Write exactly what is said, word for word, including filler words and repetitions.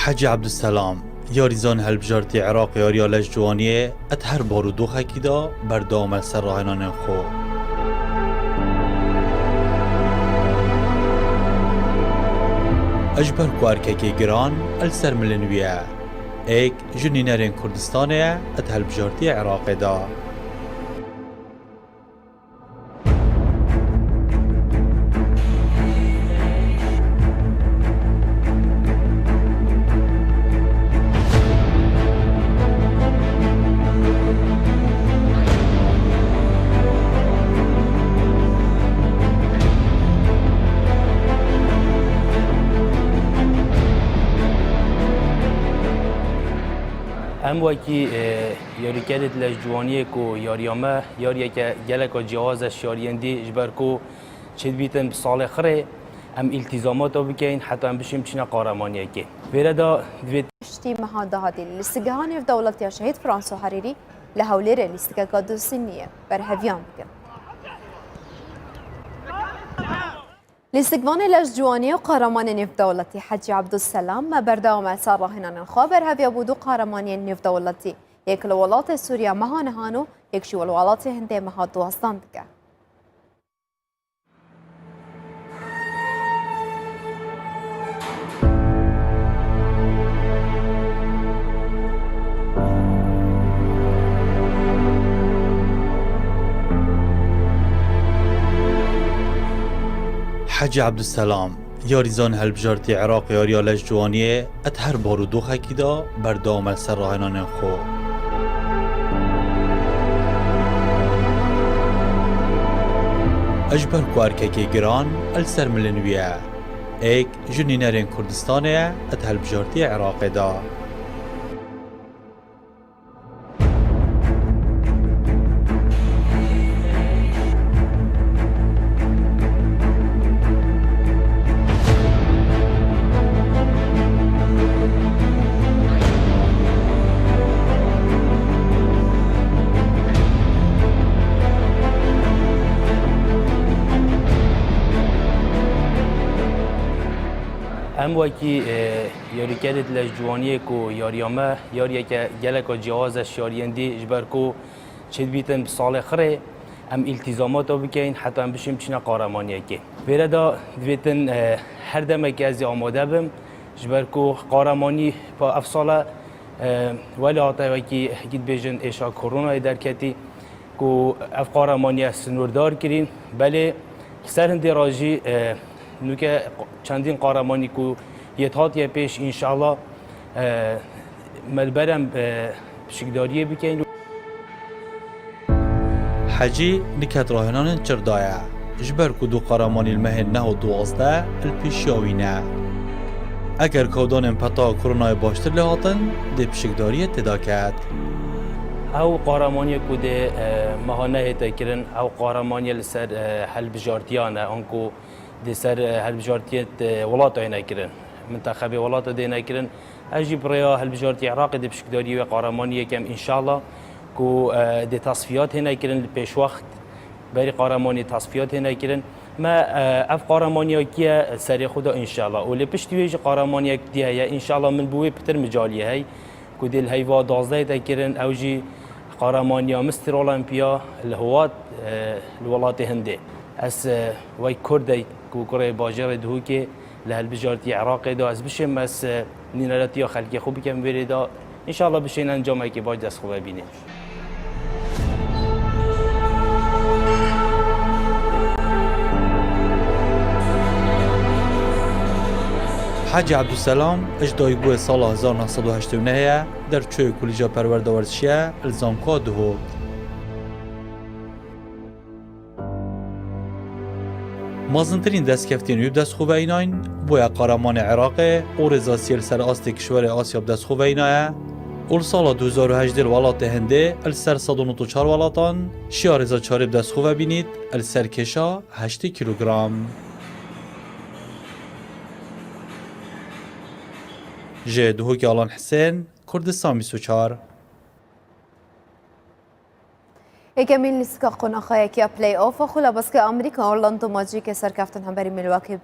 Hecî Ebdulselam, yarîzan helbijartî Iraqê yariya leş ciwaniyê, di her bar û doxekî de berdewam e li ser rahênanên xwe. Ji ber ku erkekê giran li ser milên wî ye, êk ji nûnerên Kurdistanê ye di helbijartiyê Iraqê de. Em wekî, e, yarîkerê di leşciwaniyê ku yariya me, yariyeke geleka ciyawaz e ji yariyên dî, ji ber ku çêdibîtin bi salê xirê, em îltîzamata bikeyin, heta em bişên biçîne qaramaniyekê. Vêre de divê Piştî meha dahatî li lîstikgeha nêvdewletî ya Şehîd Franso Herêrî li Hewlêrê lîstikeka dozî nî ye, berheviyan bikin. Lîstikvanê leşciwaniyê û qaramanê nêvdewletî Hecî Ebdulselam me berdewam e li ser rahênanên xwe, berheviya bo du qaramaniyên nêvdewletî, yek li welatê Sûriya meha nihan û yek jî li welatê Hindê meha duwazdan dike. Hecî Ebdulselam, yarîzan helbijartî Iraqê yariya leşciwaniyê, di her bar û doxekî de berdewam e li ser rahênanên xwe. Ji ber ku erkekê giran li ser milên wî ye, êk ji nûnerên Kurdistanê ye di helbijartiyê Iraqê de. Em wekî, e, yarîkerê di leşciwaniyê ku yariya me, yariyeke geleka ciyawaz e ji yariyên dî, ji ber ku çêdibîtin bi salê xirê, em îltîzamata bikeyin, heta em bişên biçîne qaramaniyekê. Vêre de divêtin, e, her demekê ez ê amade bim, ji ber ku qaramanî pa ev sale, e, welê hate wekî, hikî dibêjin, êşa koronayê derketî, ku ev qaramaniye sinûrdar kirîn. Belê, li ser hindê re jî, e, nûke çendîn qaramanî ku yê hatiye pêş, înşallah, e, me li ber em, e, pişikdariyê bikeyin. Hecî niket rahênanên çir daye. Ji ber ku du qaramanî li mehên neh û duwazdeh li pêşiya wî ne. Eger kewdanên peta koronayê baştir lê hatin, dê pişikdariyê tê de ket. Ew qaramaniyê ku dê, e, meha nehête kirin, ew qaramaniyê li ser, e, helbijartiyan e, anku dê ser, e, helbijartiyê, e, welata yê nekirin. Mintexebê welata dê nekirin. Ez jî bi rêya helbijartiyê Iraqê dê pişikdarî wê qaramanî yekem, înşallah, ku, e, dê tasfiyat hêne kirin li pêşwext. Berî qaramanî tasfiyat hêne kirin. Me, e, ev qaramaniya kiye serê xwe de, înşallah. Û lê piştî wê jî qaramaniyek dî heye. Înşallah min bi wê pitir micaliyê hey ku dê li heyva duwazdehê de kirin. Ew jî qaramaniya Mister Olympia li Hiwat, e, li welatê Hindê. Ez, e, wek Kurdek ku kurê bajêrê Duhokê li helbijartiyê Iraqê de ez bişêm, ez, e, nûneratiya xelkê xwe bikem vêrê de. Înşallah bişên encamekê baş dest xwe ve bînê. Hecî Ebdulselam ji dayikbûyê sala hezar neh sed û heştê û neh ye, derçûyê Kulîca Perwerdewerzişê ye li Zankoa Duhok. Mezintirîn destkeftiyên wî bi dest xwe ve înayîn, bûye qaramanê Iraqê û rêzasiyê li ser astê kişwerê Asya bi dest xwe ve înaye û li sala du hezar û hejdê li welatê Hindê li ser sed û nod û çar welatan şiya rêza çarê bi dest xwe ve bînît li ser kêşa heştê kîlogram. Ji Duhokê Alan Hisên, Kurdistan bîst û çar. Yekemîn lîstika qonaxa yekê ya play-off a Xulebazka Amerîka Orlando Magicê serkeftin hemberî Milwaukee